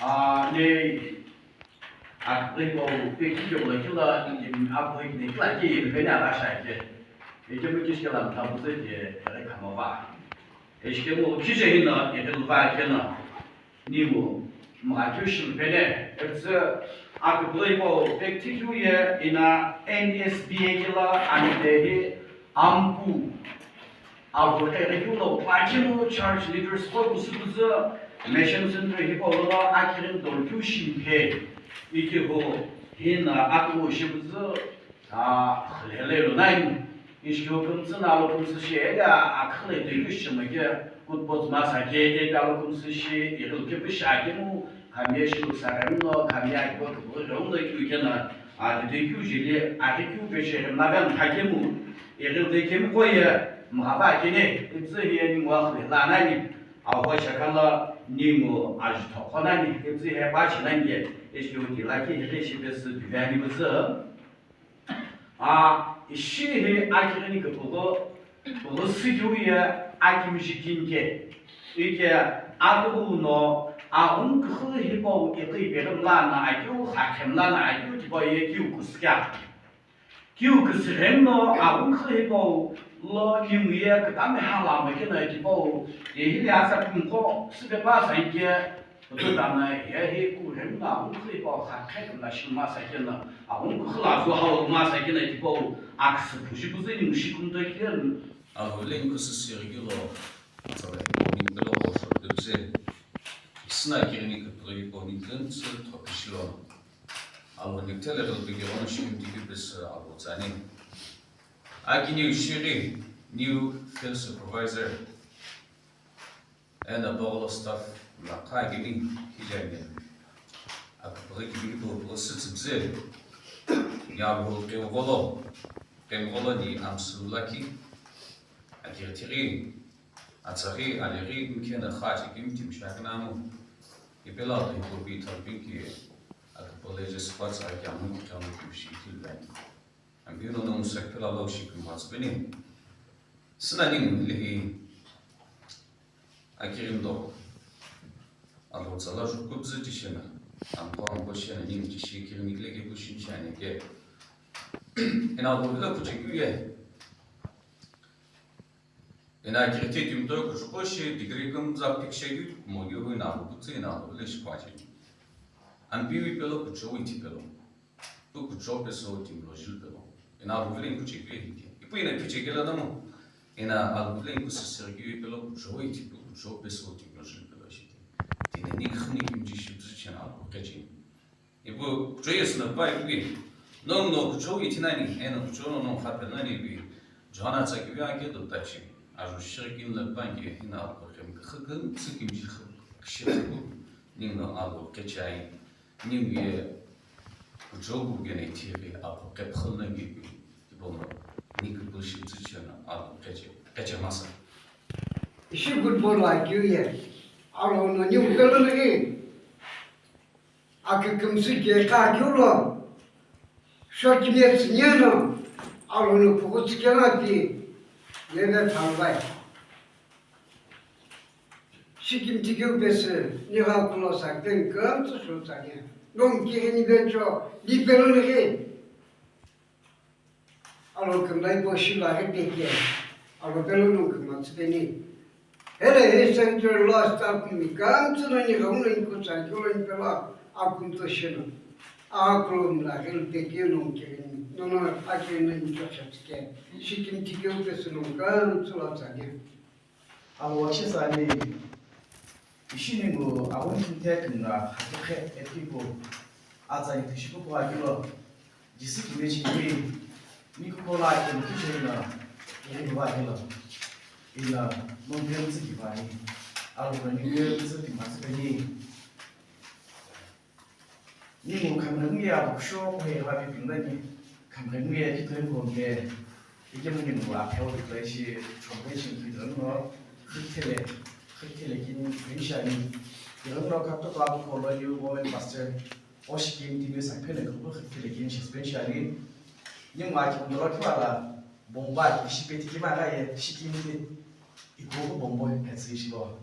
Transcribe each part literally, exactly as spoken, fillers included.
Ah, ne, aküpüghü hipau pekhi kevilo kila, aküpüghü kini kila ki, peni aghasha ke. Ekemu kishikela mthabuze ke, ere khamava. Eshikemu kije hina, ere luva kena. Nimu, mgha kyu shilupene, epüzü aküpüghü hipau pekhi keu ye, ina N S B A kila, ani dehi, ampu. Avo keghi keu lo, pa kemu church leaders qo kusü püzü, mission center hipau lo, akighini dolu keu shi mpe, ikihu, hina, atu shi püzü, a, khulhele lo nai, ishi keu kümtsü na lo kümtsü shi, ega, akhile de keu shi mke, kutpo tsü masa ke, ega lo kümtsü shi, ighil keu shi akemu, kamiye shi lo sarem lo, kamiye akibo keu lo, lo keu kena, a, de keu jili, a, de keu pe shi, na gan hakemu, Ighil de kemiqo ye mghava kene, ipüzü hiye ningu akhile la nani, aho shakala ningu ajutho qo nani, ipüzü hiye pa chi nani ye, ishi keu ti lakhi hiye shi pesü piveni püzü. A, ishi hi akighini küpüghü, püghü sü keu ye akimiji kinke, ike atughu no aghungu küxü hipau iqi ipeghü mla na akeu, akhe mla na akeu tipau ye keu kusükea. Kiu küsügheno aghungu hipau lo ningu ye kütame hala mekena tipau, ye hile asa kümqo süpe pa sa ike, kutotana ye hi kugheno aghungu hipau kha khe kümla shi ma sa kena, aghungu khüla zo hawo ma sa kena tipau, aküsü phushi püzü ningu shi kümto kile. Alhou vile nkusüsü ghilo, tsala hipau ningu pelo qo shou püzü, isina kighini küpüghü hipau ningu tsü thopishi lo. Alhou ni tele lo pighi ono shikimthi keu pesü Alhou tsüani. Akiniu shighi, new field supervisor, eno pegho lo staff mlakha akini hijeni. Aküpüghü kivi hipau püghü sütsü püzü. Ni Alhou qhemgho lo, qhemgho lo ni amsü lakhi. Akighi tighi, atsaghi, aleghi, mkhena kha chekimi timi shakinamu. Ipela lo hipau pi thalpinki, aküpüghü leje sipatsa aki amu ki kyamu ki shi kilbani. Ambi no no musa kipela lo shi kümbatsü peni. Sina ningu lehi. Akighi ndo. Alhou tsala jukubzü tishena. Ambo ambo shena ningu tishi kighini kile ke kushin shani ke. Ina Alhou vile kuchekeu ye. Ina akighi tighi timi toi kuchou shi degree kümza pikishe keu kumo keu hu ina Alhou kutse ina Alhou vile shi pa cheni. Ambi wi pelo kuchou iti pelo. Pu kuchou pesou timi lo jilu pelo. Ina Alhou vile kuchekeu hike. Ipu ina kuchekela namo. Ina Alhou vile kusüsü keu pelo kuchou iti pu kuchou pesou timi lo jilu pelo shite. Tine ni khuni kimji shi püzü chena Alhou keche. Ipu kuchou yesü na pa ipu ki, nongu no kuchou iti nani, eno kuchou no nongu kha pe nani ipi, Johana tsa kivi ake do tachi, aju shirkin na pa nge hina Alhou khem khakhan tsu kimji kha, kishitsu, ningu no Alhou kechai, ningu ye kuchou gu gene tighi Alhou kepkhol na nge ipi, ipu no, ni kupu shi tsu chena Alhou keche, keche masa. Ishi good ball la kiu ye, Alhou no ningu pelo nagi. Akükümsü kekha keu lo, shokimetsü nyeno, Alhou no püghü tsükela pi, yeve thalvai. Shikimthi keu pesü, nigha kulo sa peni kümtsü shou tsani. Nongu kighini vecho, ni pelo nighi. Alhou kümla hipau shi lo aghi peke, Alhou pelo nongu kümtsü peni. Hele hi central lo staff mi kümtsü no ni ghenguno ni kutsa keu lo ni pelo akümto sheno. Agha kulo mla aghi lo peke nongu kighini, nono akighi no ni chokcha tsike. Shikimthi keu pesü nongu kümtsü lo tsani. Avo wakishe tsani, ishi ningu aghungu kümthe kümgha khatokhe ephipu, atsa ithi shipupu akilo, Jisü kimechi ni, ni kukola akilo kicheni na, ighini va akilo, ina, nongu kümtsü kivani, Alhou na ningu kümtsü kimatsü peni. Ningu khamghengu ye apukusho kuhegha pipilani, khamghengu ye kitoi ngombe, ikemu ningu apheo kitoi shi, chombe shi kitoi no, khithele, khithele kini, penshani, kitoi no kapto to apu kolo yu women pastor, oshi kini timi saphele kupu khithele kini shi penshani, ningu akimdolo kiwala, bomba, ishi peti kima ga ye, shi kini, ikoku bombo, etsi ishi lo.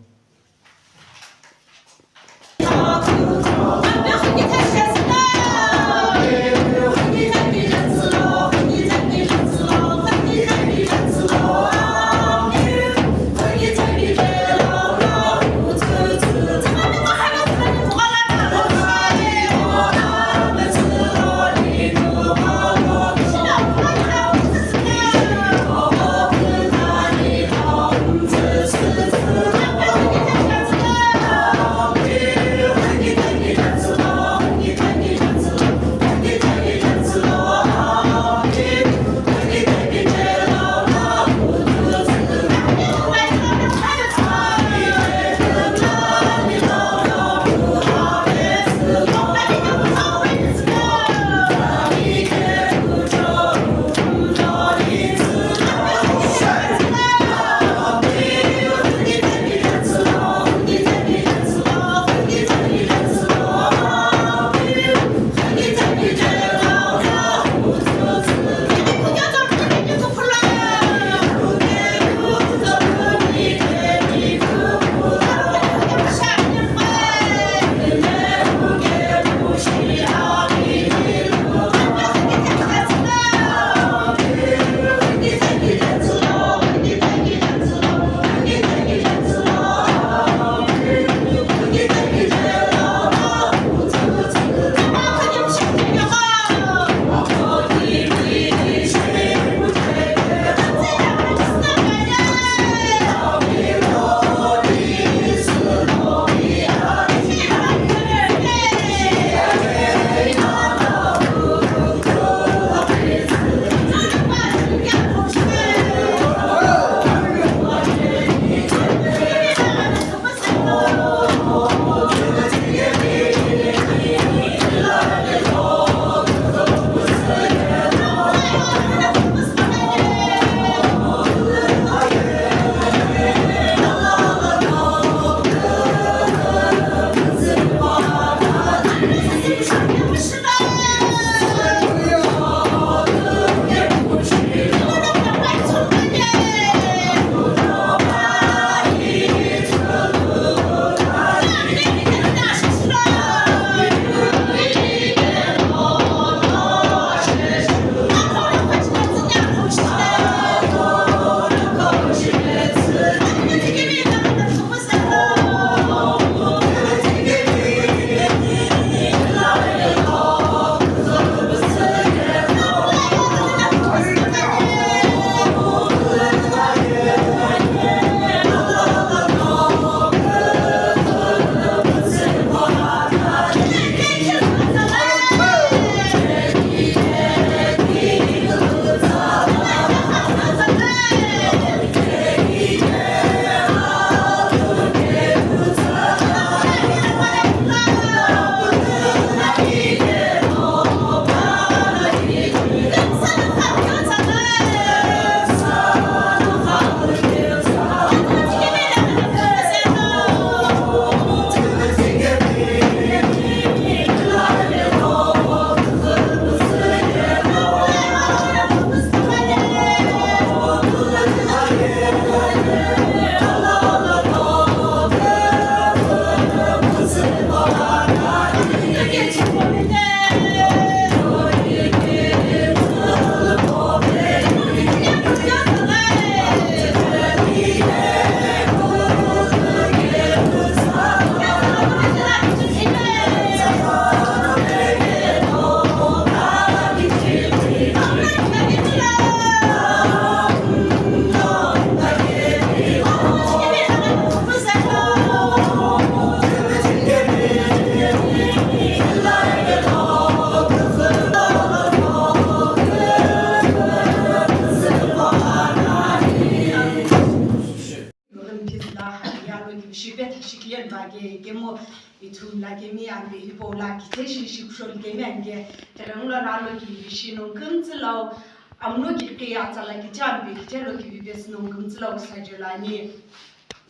Shipetha shikileni vake kemu ithumla kemi ambe hipau la kithe shi shikusholu kemi anike. Terengulo ralo ki vishi no kümtsü lau amno ki kiyatsa la kithe ambe kithe lo ki vivesi no kümtsü lau kusajelani.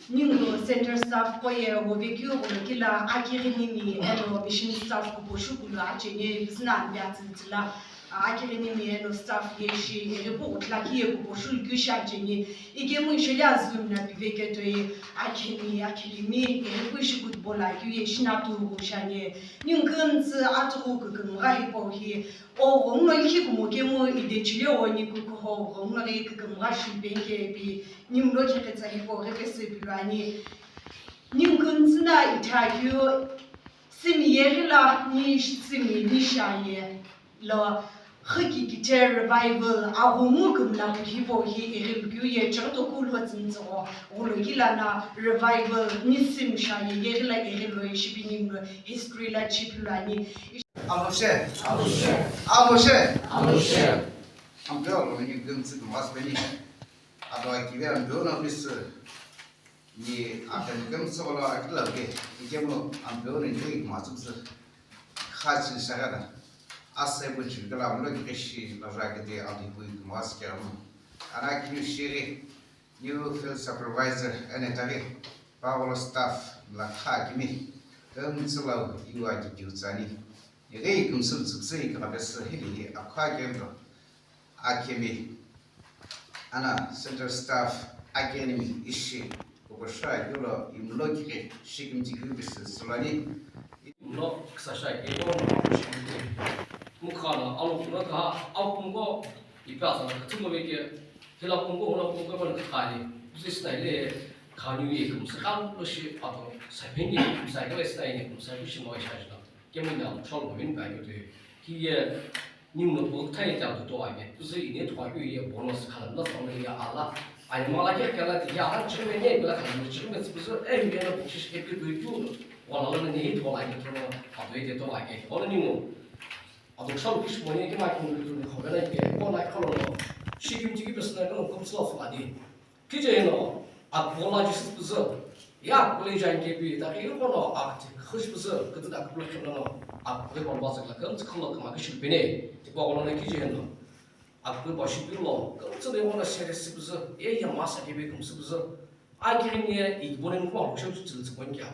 Ningu center staff koye wovekeu gholokila akirinimi eno mission staff kuposhukulu acheni pisina ambe atsütsüla. Akirinimi eno staff ye shi, eri pu utlaki ye kuposhulu kyu shi acheni. Ikemu isheli azumi na piveke toi akheni, akhelimi, eri pu ishi kutbola kyu ye shi na tu ru shanye. Ningu kümtsü atuku kükümgha hipau hi, o ghonguno likhi kumo kemu idechile o ni kukuho, ghonguno ghi kükümgha shi penke pi, ningu lo kikitsa hipau ghi pese pilwani. Ningu kümtsü na itha kyu, simi yeri la, ni simi, ni shaye. Lo, xüki kithe revival, aghumu kümla kuhivo hi ighilukeu ye chirito kulo tsümtsügho, ghulo kila na revival, nisim sha ye, yeghila ighilo ye shipinimlo, history la chipilani. Amoshe. Amoshe. Amoshe. Amoshe. Ampeu lo ni kümtsü kümgha sipeni. Ado akive ampeu na pisi. Ni akhani kümtsü lo akila ke, ikemu ampeu ni ni kümtsü. Khachi shagada. Ase bu chikala mlo ki keshi la ragidi adi kui kumas keramu. Ana kini shiri new field supervisor ene tagi. Pawolo staff la kha kimi. Kümtsü lo iwa di diutsani. Ni gei kümtsü tsütsü ikabes hili akha kemdo. Akemi. Ana center staff academy ishi kukusha yulo imlo kiki shikimti kibisi sulani. Imlo ksasha kiko mukhala alo kuno ka akumko ipasa na kutumo veke hila kumko hula kumko ban khani. This style khani ye kumsa kan lo shi ato sapengi kumsa ke style kumsa shi mo shashi. Kemina chol ko min bai ke. Hiye ningu no bo thai ta do to age. Pusu ine thwa ke ye bonus khala na sa ya ala. Ai mala ke kala ti ya ha chime ne kala khala chime pusu e mi na chish ke ke do ju. Wala la ne thwa age to no. Ado ye to age. Wala ningu. Ado chol kish mo ne ke ma kin do to ne khobela ke. Ko na khalo no. Shikim tiki pesna ko kumsla sa di. Kije hino, akpala Jisu puzu, ya akpala jan kepi, ta ki kono akti khush puzu, kutu akpala khimno, akpala bon basak la kan khalo kama kishil pine, ti pa kono kije hino, akpala bashi pilo, kan tsu de kono sere si puzu, e ya masa kepi kum si puzu, a ki ni e bonen ko ko shi tsu tsu kon kya.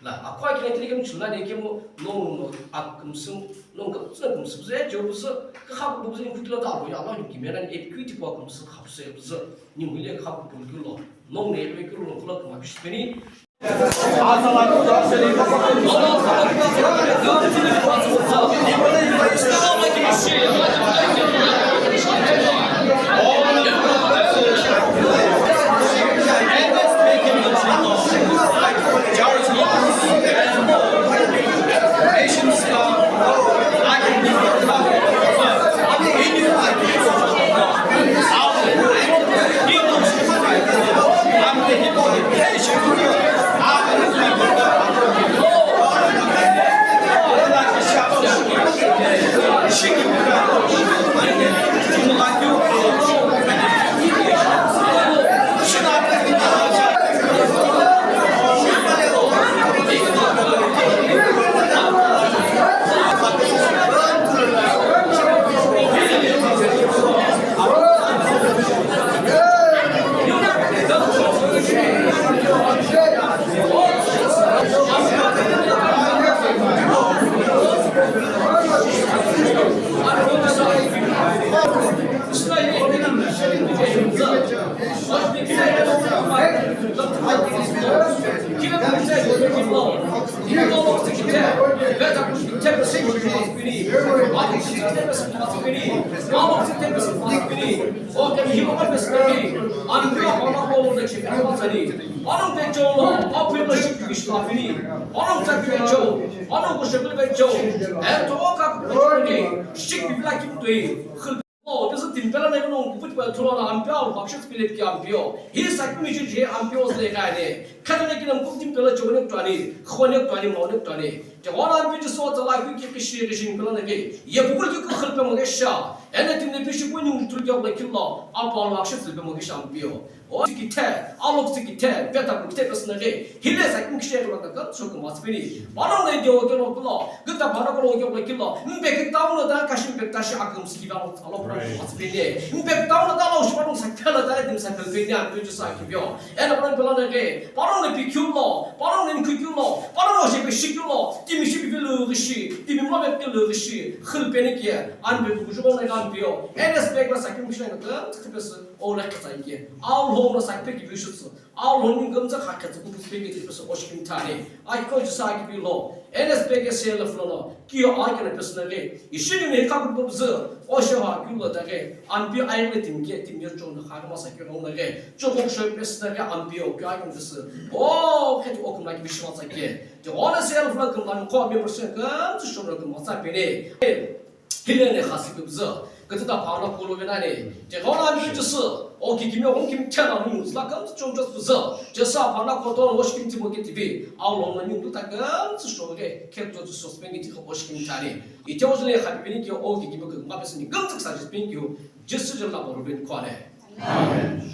La, akwa kile kile kemu chula de kemu, no, no, akumsum, no, ka, sum, sum, sum, je, bu, sum, ka, kha, bu, sum, kutlo ta, ya, no, ki, mena, e, kuti, kwa, kum, sum, kha, sum, sum, ni, mule, kha, bu, kilo, no, ne, be, kilo, no, kula, kuma, kishpeni. O, pese timpela na kino kuputi pa thulo na ampeu lo bakshi tsipile pi ampeu. Hi sakimi chi je ampeu le gane. Khata na kino kuputi timpela chone twani, khone twani, mone twani. Te ona ampi so tsala ki ki kishi kishi pela na ke. Ye bubul ki khul pe mo ke sha. Ene tim ne pishi ko ni ultul ke ba kilo. Apa lo bakshi tsipile mo ke sha ampeu. O tsikithe, alok tsikithe, peta kukithe pesü na ghi, hile sa kim kishe lo ka kam so kuma tsipini. Panongu na dio kelo kulo, gita panongu lo kelo kilo, mbe ki town lo ta kashi mbe tashi akum siki ba lo alok lo kuma tsipini. Mbe ki town lo ta lo shi panongu sa kelo ta le dim sa kelo pini an tu sa ki bio. Ena panongu pelo na ghi, panongu na pi kyu lo, panongu na ku kyu lo, panongu shi pi shi kyu lo, timi shi pi lo ghi shi, timi mo be lo ghi shi, khil peni ki, an be ku ju na ghi an bio. N S Bank la sa kim kishe na kam tsipesi. O la khatsa ike. Au lo no sa pe ki bishu tsu. Au lo ni gam za kha khatsa ku pe ki ti pesü o shi kim thani. Ai ko ji sa ki bi lo. N S Bank ke sel lo no. Ki yo ai ke na pesü na ge. Ishi ni ne ka ku bu zu. O shi ha ki lo da ge. An pi ai le tim ke tim yo chon na kha ma sa ki lo na ge. Cho ko sho pesü na ge an pi o ki ai ko pesü. O ke o ku na ki bishu ma sa ke. Ti o na sel lo ku na ko mi percent ka tsu sho na ku ma sa pe ne. Hile ne khasi kübzü, kütüta phano kulu vinani, Jehova mi chüsü, o kikimi o kim thena mi muzla kam chom chos püzü, Jesa phana koto o shikim timo ke tivi, au lo na nyung ta kam chus shogre, kep to chus sospen ke tiho o shikim thani. Ite o jile khapi bini ke o kikimi ke ma pesini kam chak sa jis bin ke o, Jesu jela bor bin khwale. Amen.